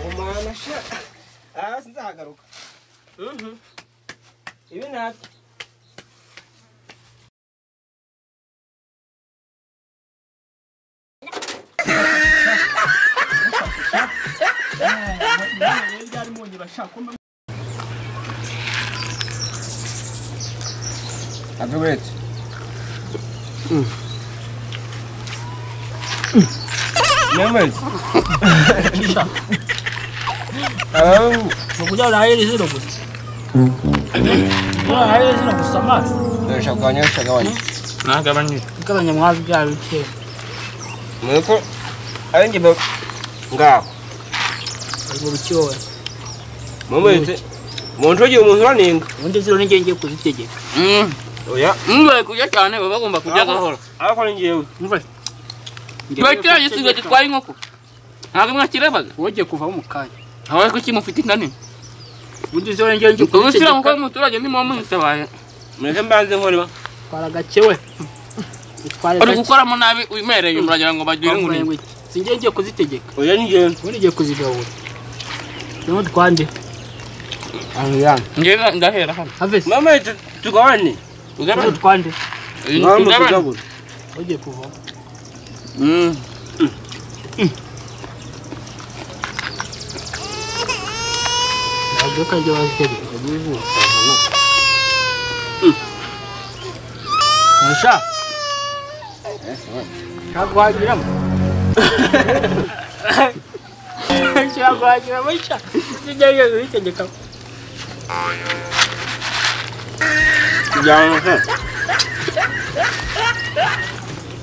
Umwana sha. Ah, sinzahagaruka. Ibi natwe. Have wait. Nemez. Oh, kuja uraheri zino gusa. Uraheri zino gusa amazi. Ndashaganya shaganya. Nagabanye. Gabanya mwazi bya bike. Nuko ayenje ngaho. Ngo bikiwe. Mumeze. Muntu ugiye umuntu uraninga. Ubundi zino ninjye ngiye kuzitegeka. Oya. Mwe kurya cyane baba bagomba kurya gahoro. Ariko ni ngiyewe. Umva. Kiba gisigaye gitwaye inkoko. Ntabwo mwakirebaga. Wogiye kuva mu kanya. Habaye ko kimufite inda nini. Ubundi zino ninjye ngiye kuzitegeka. Ubusira muko umuturage ni mwa munsabaye. Mureke mbanze nkore ba. Twara gake we. Itware gake. Uri gukoramo nabi umereye muragira ngo bagire inkuru. Sinjye ngiye kuzitegeka. Oya ni ngiyewe. Ubundi ngiye kuzigabura. Niho twande. Angiyana. Ngiye ndahera hano. Havesi. Mama tugabane. Tugabane twande. Tugabane. Ugiye kuva. Ntabwo kajya bazitegeka bivuga. Sha. Ntabwo wagiramo. Ntabwo wagiramo sha. Sinjye kuzitegeka. Tujyana se.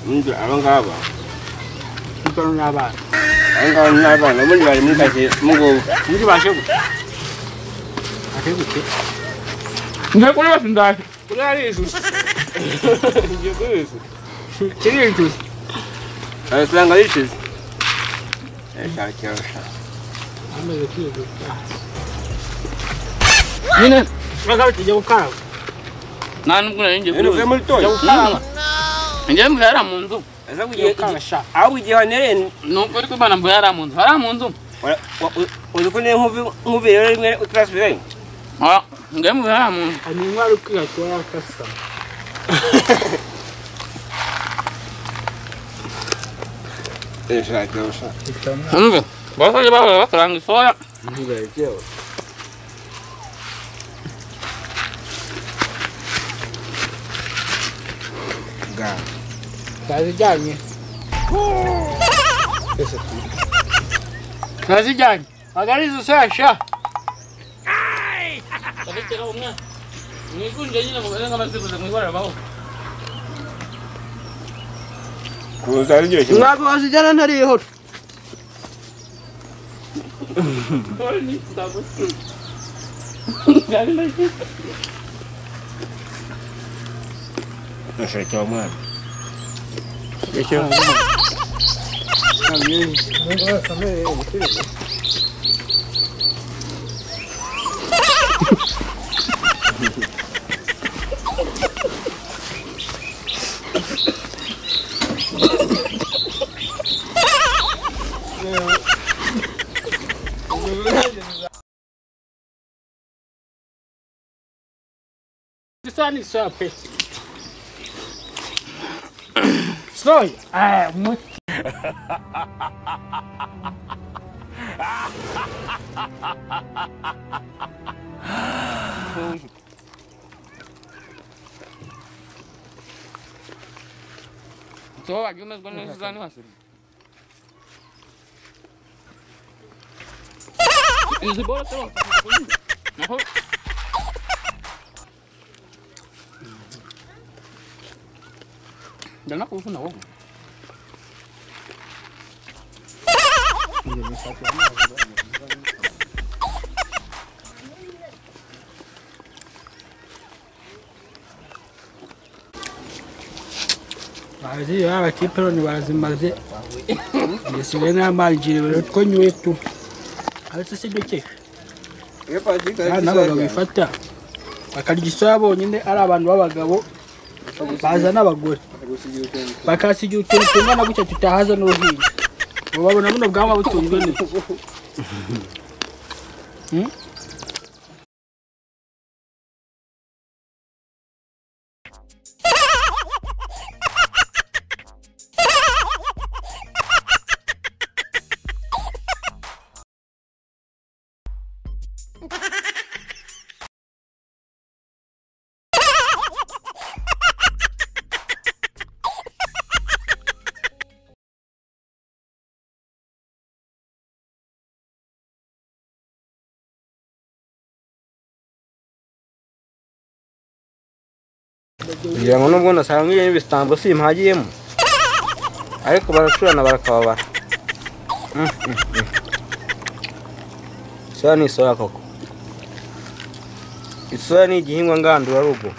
Ndi abangaba. Ndikora n'abana. Abangaba n'abana ubundi bari muri kake mugobo. Muri bashe gute? Bashe gute? Ngiye kuri bose ndaje. Kuri ari ijuru. Ngiye kuri ijuru. Kiri ijuru. Arasanga yishize. Eshakira sha. Amaze kwihuta. Nyine bagabo tujye gukaraba. Nta nubwo nari ngiye kuri muri toyi. Ngiye mbera mu nzu. Ese kugiye aho ugiye hanere nuko ariko bana mbera mu nzu. Hara mu nzu. Uzi ko ne nkuvi rero rimwe utrasubirayo. Ah, ngiye mbera mu nzu. Ani intwari kwihata yakasa. Eshakira sha. Umve, basaje baba bakaranga isoya. Ngiye. Twazijyanye. Twazijyanye. Bagariza usasha. Tabitera umwe. Mwikunje nyine mubere nk'abaziguze mwibara baho. Kuza ari ryo. Ntabwo wazijyana ntariho. Nashaka umwana. Soya soya pe. Soya. Ah, muito. So, aqui umas coisas não assim. Izi bora só. Naho. Ndana kufuna wowe. Bazi abakipe ni barazimaze. Ngesigaye n'amanjiri twonywe tu. Ariko si duke. N'abagabo bifata bakarya isoya bonyine ari abantu b'abagabo. Bazana abagore bakasigira utuntu tungana gutya tutahaza n'uruhinja. Ngo babona buno bwanwa butunzwe n'iki? Kugira ngo nubwo nasanga iyo ibisambo simpagiyemo, ariko baracurana barakababara. Soya ni soya koko. Isoya ni igihingwa ngandurarugo.